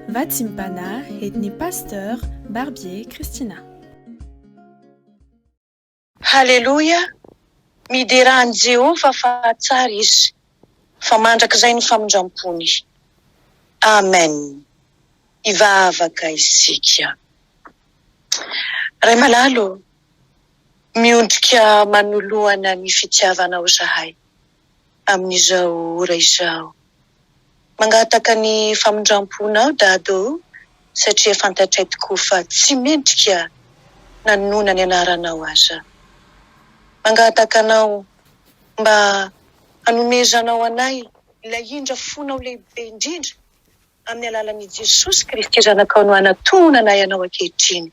Vatsimpana et Pasteur Barbier Christina. Haleloia! Miderà an'i Jehovah fa tsara izy, fa mandrakizay ny famindram-pony. Amen! Hivavaka isika. Ray malala ô, miondrika manoloana ny fitiavanao izahay amin'izao ora izao. Mangataka ny famindram-ponao Dada ô satria fantatray tokoa fa tsy mendrika nanonona ny anaranao aza. Mangataka anao mba hanomezanao anay ilay indra fonao lehibe indrindra amin'ny alalan'i Jesosy Kristy Zanakao no anatonanay anao ankehitriny.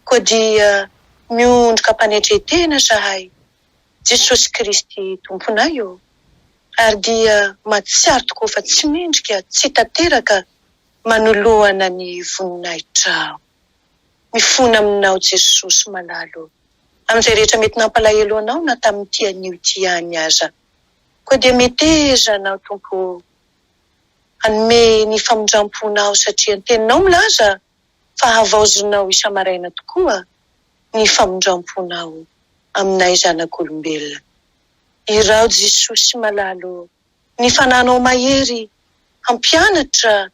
Koa dia miondrika am-panetren-tena zahay, Jesosy Kristy Tomponay ô, ary dia mahatsiaro tokoa fa tsy mendrika, tsy tanteraka manoloana ny voninahitrao. Mifona aminao Jesosy malala ô, amin'izay rehetra mety nampalahelo anao na tamin'ity anio ity ihany aza. Koa dia meteza anao Tompo ô, hanome ny famindram-ponao satria ny teninao milaza fa havaozinao isa-maraina tokoa ny famindram-ponao aminay zanak'olombelona. Iraho Jesosy malala ô, ny fananao mahery hampianatra,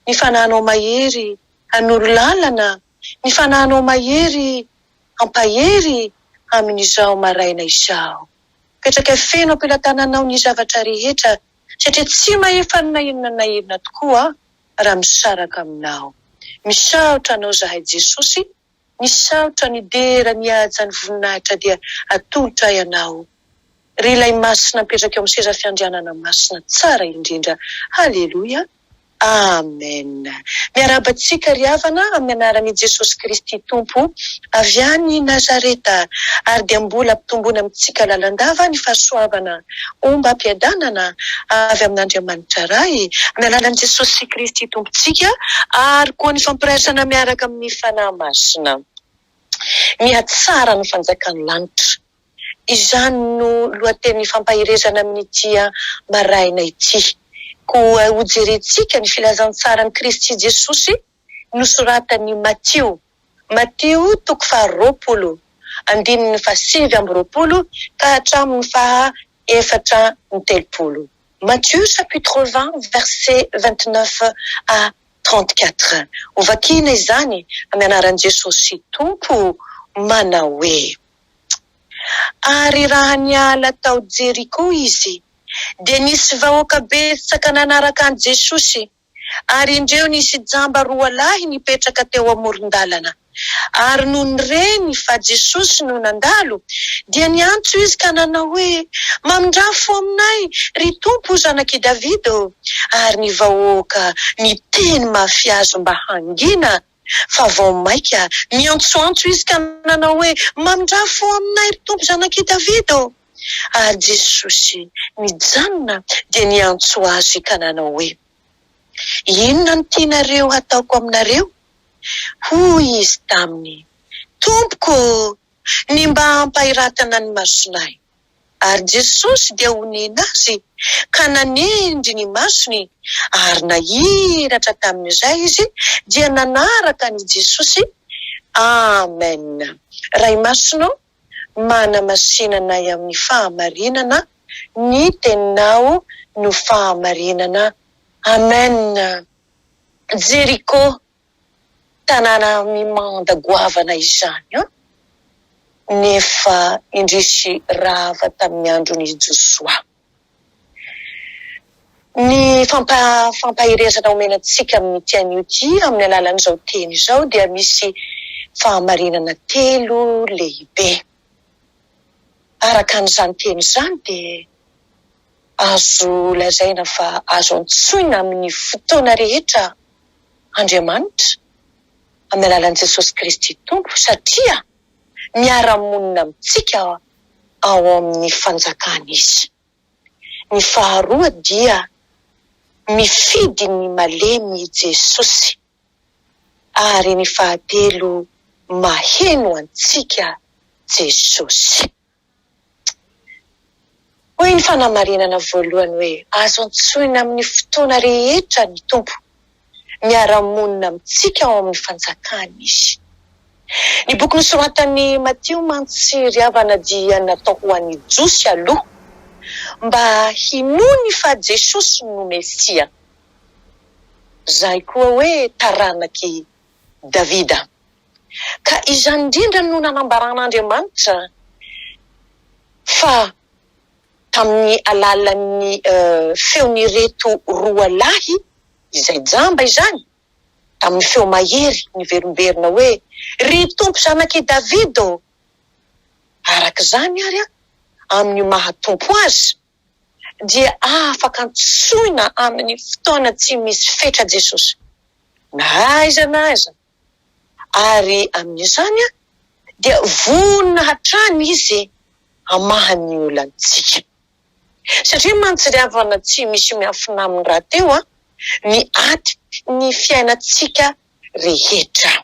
ny fananao mahery hanoro lalana, ny fananao mahery hampahery amin'izao maraina izao. Petraka feno am-pelatananao ny zavatra rehetra satria tsy mahefa na inona na inona tokoa raha misaraka aminao. Misaotra anao zahay Jesosy, misaotra ny dera, ny haja, ny voninahitra dia atolotray anao ry ilay masina mipetraka eo amin'ny seza fiandrianana masina tsara indrindra. Haleloia. Amen. Miarahaba antsika ry havana amin'ny anaran'i Jesosy Kristy Tompo avy any Nazareta ary dia mbola ampitomboina amintsika lalandava ny fahasoavana ombam-piadanana avy amin'Andriamanitra Ray amin'ny alalan'i Jesosy Kristy Tompontsika ary koa ny fampiraisana miaraka amin'ny Fanahy Masina. Mihatsara ny fanjakan'ny lanitra. Izany no lohatenin'ny fampaherezana amin'ity maraina ity. Koa hojerentsika ny filazantsaran'i Kristy Jesosy nosoratan'i Matio. Matio toko faharoapolo, andininy fahasivy amby roapolo ka hatramin'ny faha 34. Matthieu chapitre 20 verset 29 à 34. Hovakina izany amin'ny anaran'i Jesosy Tompo manao hoe: Ary raha niala tao Jeriko izy, dia nisy vahoaka betsaka nanaraka an'i Jesosy. Ary indreo nisy jamba roa lahy nipetraka teo amoron-dalana. Ary nony reny fa Jesosy no nandalo, dia niantso izy ka nanao hoe, Mamindrà fo aminay, ry Tompo, Zanak'i Davida ô! Ary ny vahoaka niteny mafy azy mba hangina, fa vao mainka niantsoantso izy ka nanao hoe, Mamindrà fo aminay, ry Tompo, Zanak'i Davida ô! Ary Jesosy nijanona dia niantso azy ka nanao hoe, Inona no tianareo hataoko aminareo? Hoy izy taminy, Tompoko ô, ny mba hampahiratana ny masonay. Ary Jesosy dia onena azy ka nanendry ny masony, ary nahiratra tamin'izay izy dia nanaraka an'i Jesosy. Amen. Ray Masina ô, manamasina anay amin'ny fahamarinana, ny teninao no fahamarinana. Amen. Jeriko, tanàna mimanda goavana izany an! Nefa indrisy rava tamin'ny andron'i Josoa. Ny fampaherezana omena antsika amin'ity anio ity amin'ny alalan'izao teny izao dia misy fahamarinana telo lehibe. Araka an'izany teny izany dia azo lazaina fa azo antsoina amin'ny fotoana rehetra Andriamanitra amin'ny alalan'i Jesosy Kristy Tompo satria miara-monina amintsika ao amin'ny fanjakany Izy. Ny faharoa dia mifidy ny malemy Jesosy ary ny fahatelo maheno antsika Jesosy. Hoy ny fanamarinana voalohany hoe azo antsoina amin'ny fotoana rehetra ny Tompo. Miara-monina amintsika ao amin'ny fanjakany Izy. Ny boky nosoratan'i Matio mantsy ry havana dia natao ho an'ny Jiosy aloha, mba hinoany fa Jesosy no Mesia. Izay koa hoe taranak'i Davida. Ka izany indrindra no nanambaran'Andriamanitra fa tamin'ny alalan'ny feon'ireto roa lahy izay jamba izany, tamin'ny feo mahery niverimberina hoe, Ry Tompo Zanak'i Davida ô! Araka izany àry, amin'ny maha Tompo Azy, dia afaka antsoina amin'ny fotoana tsy misy fetra Jesosy, na aiza na aiza, ary amin'izany dia vonona hatrany Izy hamaha ny olantsika. Satria mantsy ry havana tsy misy miafina aminy rahateo ny ady ny fiainantsika rehetra.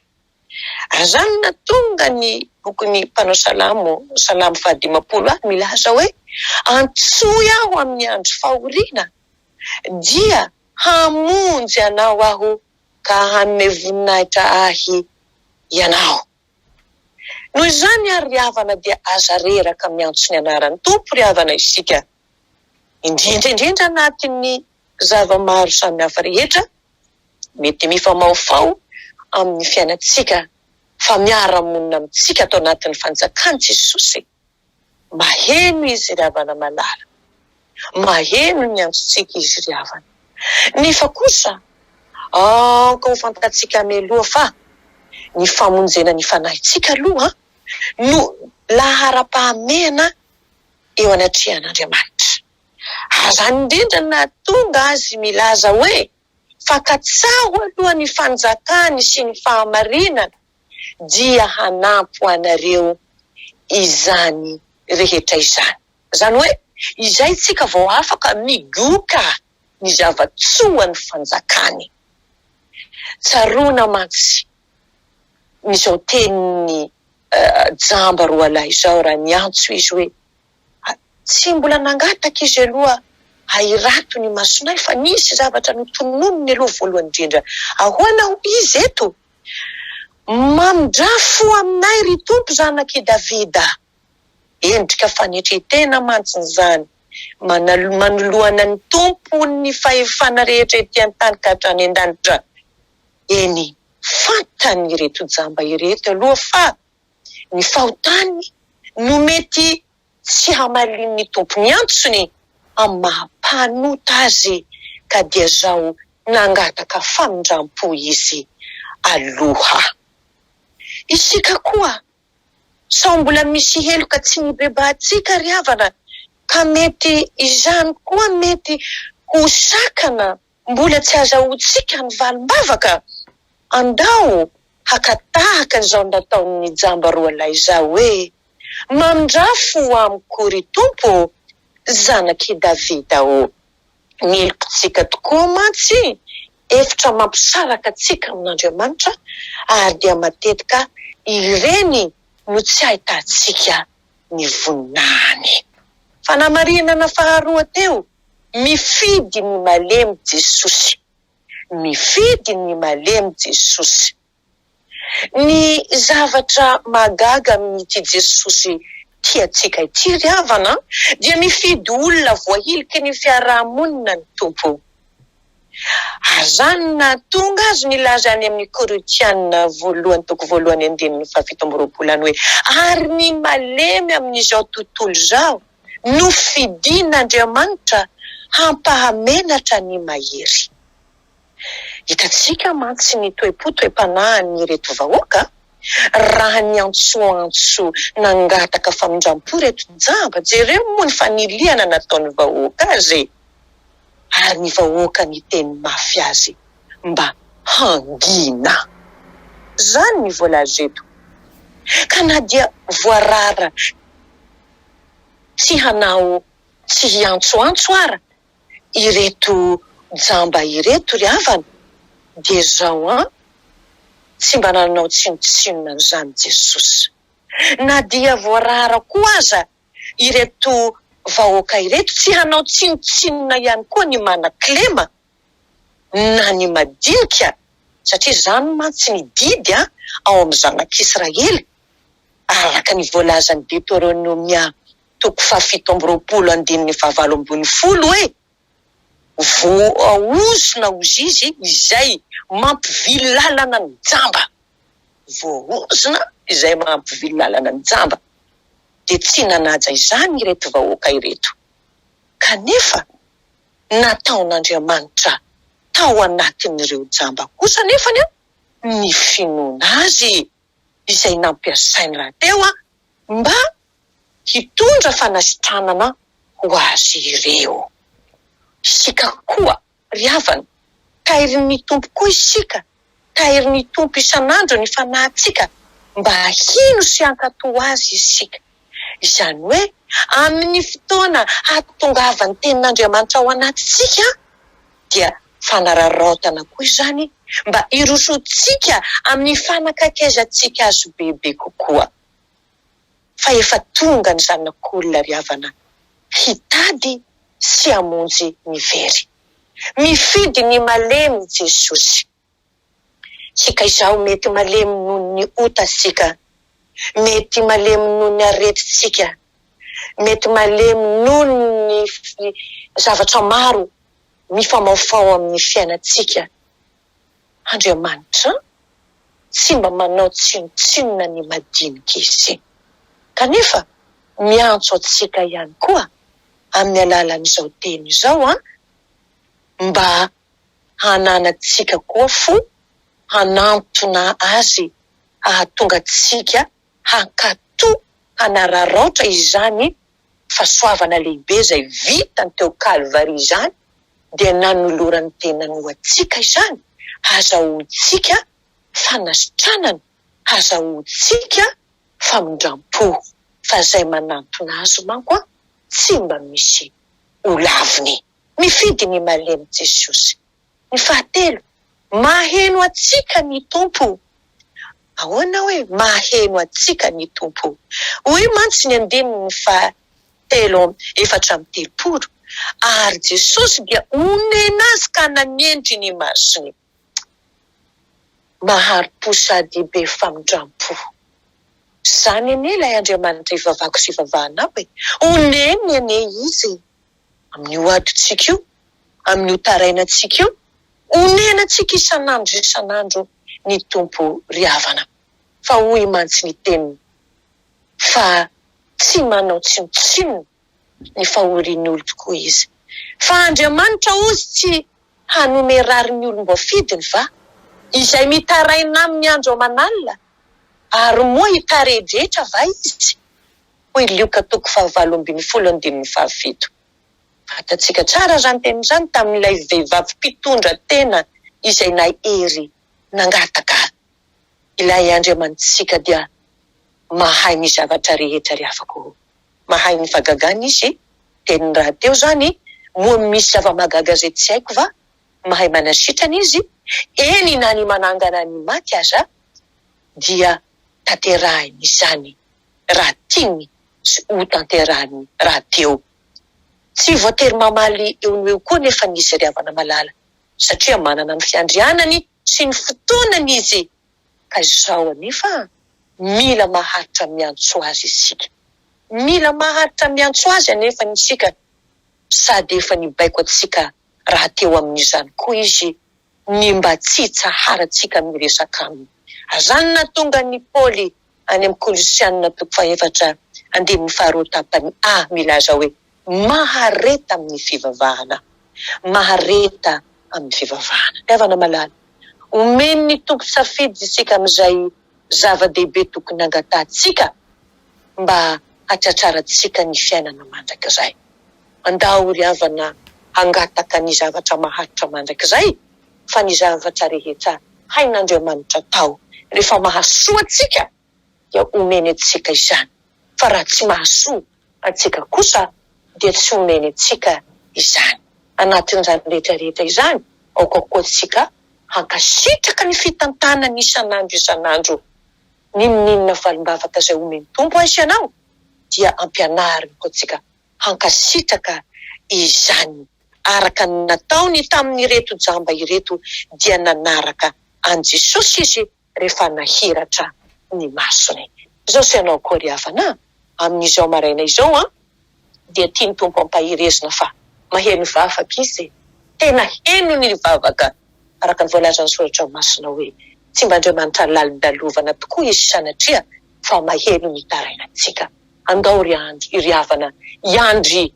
Ary izany no nahatonga ny bokin'ny mpanao salamo, salamo fahadimampolo a, milaza hoe, Antsoy aho amin'ny andro fahoriana, dia hamonjy anao aho ka hanome voninahitra ahy ianao. Noho izany ary ry havana dia aza reraka miantso ny anaran'ny Tompo ry havana isika, indrindra indrindra anatin'ny zava-maro samihafa rehetra mety mifamahofaho amin'ny fiainantsika fa miara-monina amintsika ato anatin'ny fanjakan'i Jesosy. Maheno Izy ry havana malala. Maheno ny antsontsika Izy ry havana. Nefa kosa, aoka ho fantatsika mialoha fa ny famonjena ny fanahintsika aloha no laharam-pahamehana eo anatrehan'Andriamanitra. Ary izany indrindra no nahatonga Azy milaza hoe, Fa katsaho aloha ny fanjakany sy ny fahamarinana, dia hanampy ho anareo izany rehetra izany. Izany hoe, izay tsika vao afaka migoka ny zava-tsoan'ny fanjakany. Tsaroana mantsy izao tenin'ny jamba roalahy izao raha niantso izy hoe, Tsy mbola nangataka izy aloha ahirato ny masonay fa nisy zavatra notononiny aloha voalohany indrindra. Ahoana hoy izy eto? Mamindrà fo aminay ry Tompo Zanak'i Davida. Endrika fanetren-tena mantsy izany, manoloana ny Tompon'ny fahefana rehetra ety an-tany ka hatrany an-danitra. Eny, fantany ireto jamba ireto aloha fa ny fahotany no mety tsy hamalian'ny Tompo ny antsony amin'ny maha mpanota azy ka dia zao nangataka famindrampo izy aloha. Isika koa sao mbola misy heloka tsy nibebahantsika ry havana ka mety izany koa mety ho sakana Mbola tsy azahoantsika ny valim-bavaka? Andao haka tahaka izao nataon'ny jamba roalahy izao hoe, Mamindrà fo amiko, ry Tompo ô, Zanak'i Davida ô. Ny helokintsika tokoa mantsy efitra mampisaraka antsika amin'Andriamanitra, ary dia matetika ireny no tsy ahitantsika ny voninahiny. Fanamarinana faharoa teo, Mifidy ny malemy Jesosy. Mifidy ny malemy Jesosy. Ny zavatra mahagaga amin'ity Jesosy tiantsika ity ry havana dia mifidy olona voahiliky ny fiarahamonina ny Tompo. Ary izany no nahatonga Azy nilaza any amin'ny Korintiana voalohany toko voalohany andininy fahafito amby roapolo any hoe, Ary ny malemy amin'izao tontolo izao Nofidin'Andriamanitra hampahamenatra ny mahery. Hitantsika mantsy ny toe-po toe-panahin'ireto vahoaka raha niantsoantso nangataka famindram-po ireto jamba, jereo moa ny fanilihana nataon'ny vahoaka azy e! Ary ny vahoaka niteny mafy azy mba hangina. Izany ny voalaza eto. Ka na dia voarara tsy hanao tsy hiantsoantso ara ireto jamba ireto ry havana dia zao an tsy mba nanao tsinontsinona an'izany Jesosy na dia voarara koa aza ireto vahoaka ireto tsy hanao tsinontsinona ihany koa ny manan-kilema na ny madinika. Satria izany mantsy ny didy ao amin'ny zanak'Israely, araka ny voalazan'ny Deoteronomia toko fahafito amby roapolo andininy fahavalo ambin'ny folo hoe, Voaozona hozizy izay mampivily lalana ny jamba. Voaozona izay mampivily lalana ny jamba. Dia tsy nanaja izany ireto vahoaka ireto. Kanefa nataon'Andriamanitra tao anatin'ireo jamba kosa anefany ny finoana Azy, izay nampiasainy rahateo mba hitondra fanasitranana ho azy ireo. Isika koa, ry havana, tairin'ny Tompo koa isika, tairin'ny Tompo isan'andro ny fanahintsika mba hino sy hankatò Azy isika. Izany hoe, amin'ny fotoana hahatongavan'ny Tenin'Andriamanitra ao anatintsika, dia fanararaotana koa izany mba hirosoantsika amin'ny fanakaikezantsika Azy bebe kokoa. Fa efa tonga ny Zanak'olona ry havana hitady sy hamonjy ny very. Mifidy ny malemy Jesosy. Tsika izao mety malemy noho ny ota sika, mety malemy noho ny aretintsika, mety malemy noho ny zavatra maro mifamaofao amin'ny fiainantsika. Andriamanitra tsy mba manao tsinontsinona ny madinika Izy. Kanefa miantso antsika ihany koa amin'ny alalan'izao teny izao mba hananantsika koa fo hanantona Azy hahatonga antsika hankatò hanararaotra izany fahasoavana lehibe izay vitany teo Kalvary izany dia nanolorany tenany ho antsika izany hazahoantsika fanasitranana, hazahoantsika famindram-po, fa izay manantona Azy manko tsy mba misy ho laviny. Mifidy ny malemy Jesosy. Ny fahatelo, maheno antsika ny Tompo. Ahoana hoe maheno antsika ny Tompo? Hoy mantsy ny andininy faha telo 34, Ary Jesosy dia onena azy ka nanendry ny masony. Mahari-po sady be famindram-po. Izany anie ilay Andriamanitra ivavako sy ivavahanao e! Oneny anie Izy e! Amin'io adintsika io, amin'io tarainantsika io, onenantsika isan'andro isan'andro ny Tompo ry havana. Fa hoy mantsy ny teniny, fa tsy manao tsinontsinona ny fahorian'ny olon-tokoa Izy. Fa Andriamanitra hozy tsy hanome rariny olom-boafidiny va, izay mitaraina aminy andro aman'alina, ary moa hitaredretra va Izy? Hoy Lioka toko fahavalo ambin'ny folo andininy faha-7. Fantatsika tsara izany teny izany tamin'ilay vehivavy mpitondra tena izay nahery nangataka. Ilay Andriamanitsika dia mahay ny zavatra rehetra ry havako. Mahay ny fahagagana Izy, teniny rahateo izany, moa misy zava-mahagaga izay tsy haiko va? Mahay manasitrana Izy, eny na ny manangana ny maty aza dia tanterahiny izany raha tiany sy ho tanterahiny rahateo. Tsy voatery mamaly eo no eo koa anefa ny izy ry havana malala satria manana ny fiandrianany sy ny fotoanany izy ka izao anefa mila maharitra miantso azy isika. Mila maharitra miantso azy anefa isika sady efa nibaiko antsika rahateo amin'izany koa izy ny mba tsy hitsaharantsika miresaka aminy. Izany nahatonga an'i Paoly any amin'ny Kolosianina toko fahefatra andininy faharoa tapany A milaza hoe, Mahareta amin'ny fivavahana. Mahareta amin'ny fivavahana. Ry havana malala, omen'ny Tompo safidy isika amin'izay zava-dehibe tokony hangatahantsika mba hatratrarantsika ny fiainana mandrakizay. Andao ry havana hangataka ny zavatra maharitra mandrakizay fa ny zavatra rehetra hain'Andriamanitra atao rehefa mahasoa antsika dia omeny antsika izany fa raha tsy mahasoa antsika kosa dia tsy omeny antsika izany. Anatin'izany rehetra rehetra izany aoka koa tsika hankasitraka ny fitantanany isan'andro isan'andro n'inon'inona valim-bavaka izay omen'ny Tompo ahy sy anao dia ampianariny koa tsika hankasitraka izany araka ny nataony tamin'ireto jamba ireto dia nanaraka. an'i Jesosy izy rehefa nahiratra ny masony. Izao sy ianao koa ry havana a! Amin'izao maraina izao an, dia tian'ny Tompo ampaherezina fa maheno vavaka Izy e! Tena henony ny vavaka, araka ny voalazan'ny Soratra Masina hoe, Tsy mba Andriamanitra lalin-dalovana tokoa Izy sanatria fa maheno ny tarainantsika. Andao ry andry, ry havana, hiandry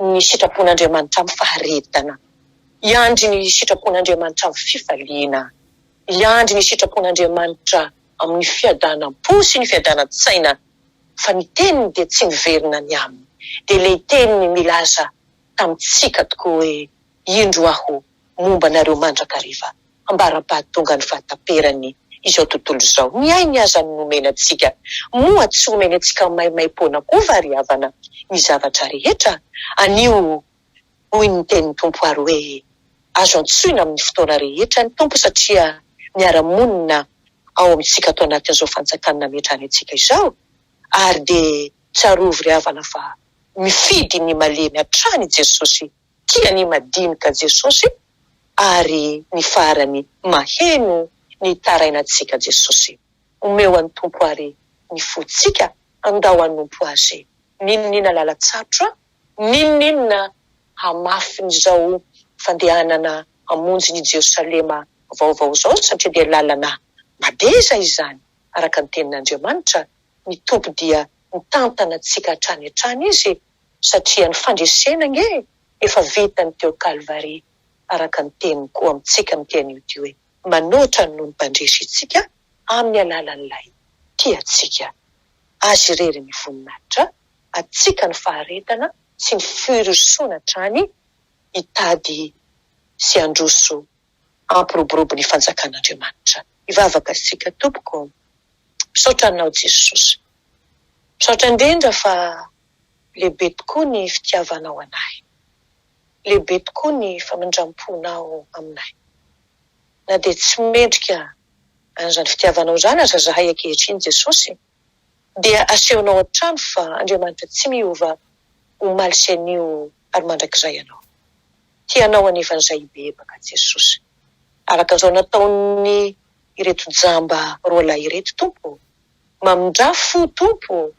ny sitrapon'Andriamanitra amin'ny faharetana, hiandry ny sitrapon'Andriamanitra amin'ny fifaliana. Hiandry ny sitrapon'Andriamanitra amin'ny fiadanam-po sy ny fiadanan-tsaina, fa ny teniny dia tsy miverina ny aminy. Dia ilay teniny milaza tamintsika tokoa hoe, Indro aho momba anareo mandrakariva, ambara-pahatonga ny fahataperan'ny izao tontolo izao. Ny ainy aza no nomeny antsika, moa tsy homeny antsika maimaim-poana koa va ry havana ny zavatra rehetra? Anio Hoy ny tenin'ny Tompo ary hoe, Azo antsoina amin'ny fotoana rehetra ny Tompo satria miara-monina ao amintsika ato anatin'izao fanjakany nametrahany antsika izao, ary dia tsarovy ry havana fa mifidy ny malemy hatrany Jesosy, tia ny madinika Jesosy, ary ny farany maheno ny tarainantsika Jesosy. Omeo an'ny Tompo ary ny fontsika, andao hanompo Azy n'inon'inona lalan-tsarotra N'inon'inona hamafin'izao fandehanana hamonjy ny Jerosalema vaovao izao, satria dia lalana mateza izany, araka ny Tenin'Andriamanitra, ny Tompo dia mitantana antsika hatrany hatrany Izy, satria ny fandresena ange efa vitany teo Kalvary, araka ny Teniny koa amintsika amin'ity anio ity hoe, Manoatra noho ny mpandresy isika amin'ny alalan'Ilay tia antsika. Azy irery ny voninahitra. antsika ny faharetana sy ny firosoana hatrany hitady sy handroso hampiroborobo ny fanjakan'Andriamanitra. Hivavaka isika tompoko. Misaotra anao Jesosy. Misaotra indrindra fa lehibe tokoa ny fitiavanao anay. Lehibe tokoa ny famindram-ponao aminay. Na dia tsy mendrika an'izany fitiavanao izany aza zahay ankehitriny Jesosy, dia asehonao hatrany fa Andriamanitra tsy miova omaly sy anio ary mandrakizay Ianao. Tianao anefa an'izay hibebaka Jesosy. Araka izao nataon'ny ireto jamba roalahy ireto Tompo ô. Mamindrà fo Tompo ô.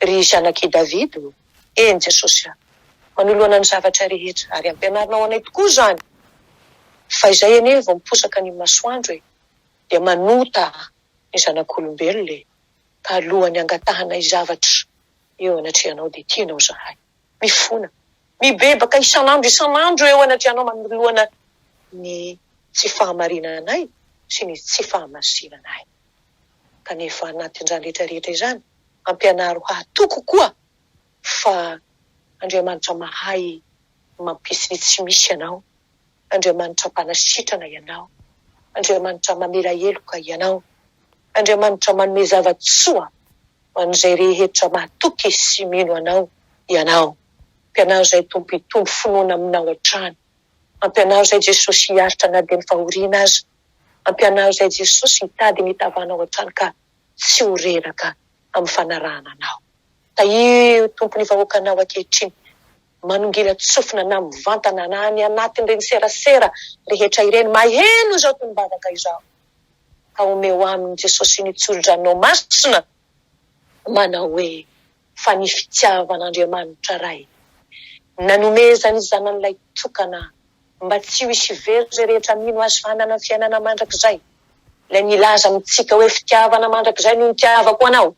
Ry zanak'i David ô. Eny Jesosy a. Manoloana ny zavatra rehetra ary ampianarinao anay tokoa izany fa izay anie vao miposaka ny masoandro e dia manota ny zanak'olombelona e, ka alohan'ny angatahanay zavatra eo anatrehanao dia tianao zahay. Mifona, mibebaka isan'andro isan'andro eo anatrehanao manoloana ny tsy fahamarinanay sy ny tsy fahamasinanay. Kanefa anatin'izany rehetra rehetra izany, ampianaro hahatoky koa fa Andriamanitra mahay mampisy ny tsy misy Ianao. Andriamanitra mpanasitrana Ianao, Andriamanitra mamela heloka Ianao, Andriamanitra manome zava-tsoa ho an'izay rehetra matoky sy mino Anao Ianao. Ampianaro izahay Tompo hitombo finoana Aminao hatrany. Ampianaro izahay Jesosy hiaritra na dia ny fahoriana aza. Ampianaro izahay Jesosy hitady ny tavanao hatrany ka tsy ho reraka amin'ny fanarahana Anao. Tahio Tompo ny vahoakanao ankehitriny. Manongilan-tsofina na mivantana na any anatin'ireny serasera rehetra ireny maheno izao tonom-bavaka izao ka omeo aminy Jesosy ny tsodranao masina manao hoe fa ny fitiavan'Andriamanitra Ray nanomezany zanany lay tokana mba tsy ho hisy very izay rehetra mino Azy fa hanana fiainana mandrakizay ilay nilaza amintsika hoe fitiavana mandrakizay no nitiavako anao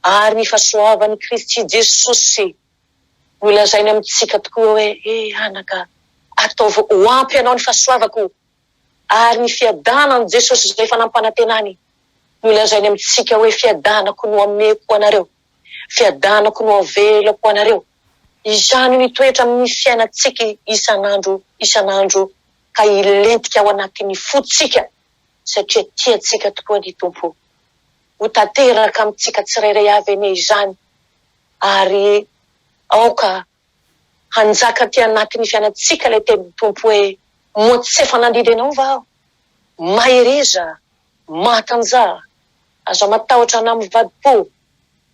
ary ny fahasoavan'i Kristy Jesosy Nolazainy amintsika tokoa hoe, E anaka, ataovy ho ampy anao ny fahasoavako, ary ny fiadanan'i Jesosy izay efa nampanantenany. Nolazainy amintsika hoe, Fiadanako no ameko anareo, fiadanako no avelako ho anareo. Izany no hitoetra amin'ny fiainantsika isan'andro isan'andro ka hilentika ao anatin'ny fontsika, satria tiantsika tokoa ny Tompo. Ho tanteraka amintsika tsirairay avy anie izany. Ary aoka hanjaka aty anatin'ny fiainantsika ilay tenin'ny Tompo hoe, Moa tsy efa nandidy anao va Aho? Mahereza, mahatanjaha, aza matahotra na mivadi-po,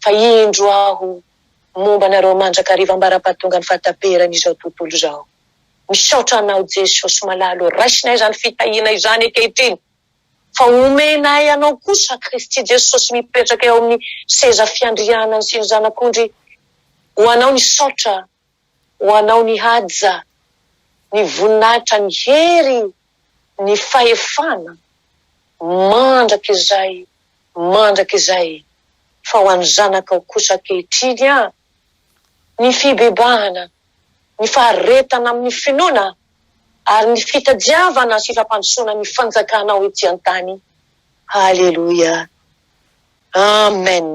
fa indro Aho momba anareo mandrakariva ambara-pahatonga ny fahataperan'izao tontolo izao. Misaotra Anao Jesosy malala ô, raisinay izany fitahiana izany ankehitriny. Fa omenay Anao kosa Kristy Jesosy mipetraka eo amin'ny seza fiandrianany sy ny Zanak'ondry, ho Anao ny saotra, ho Anao ny haja, ny voninahitra, ny hery, ny fahefana, mandrakizay mandrakizay, fa ho an'ny zanakao kosa ankehitriny an, ny fibebahana, ny faharetana amin'ny finoana, ary ny fitadiavana sy fampandrosoana ny fanjakanao ety an-tany. Haleloia. Amen.